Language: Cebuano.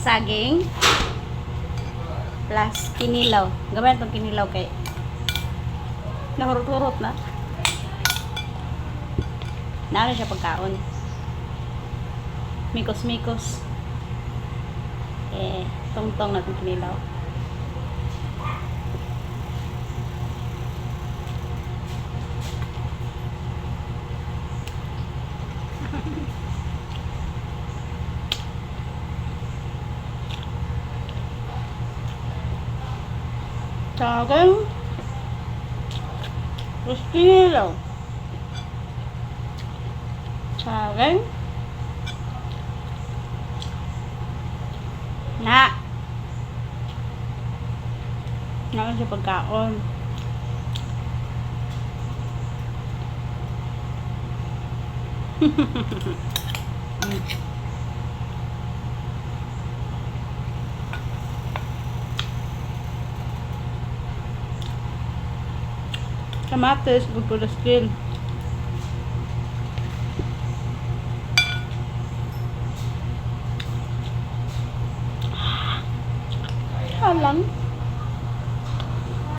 Saging plus kinilaw. Gamay itong kinilaw kay nahurot-hurot na. Naano siya pagkaon. Mikos-mikos. Eh, tungtong natin kinilaw. Saging. Tapos kinilaw. Saging. Na. Na siya pagkaon. Kamatis, ug skin. Halang.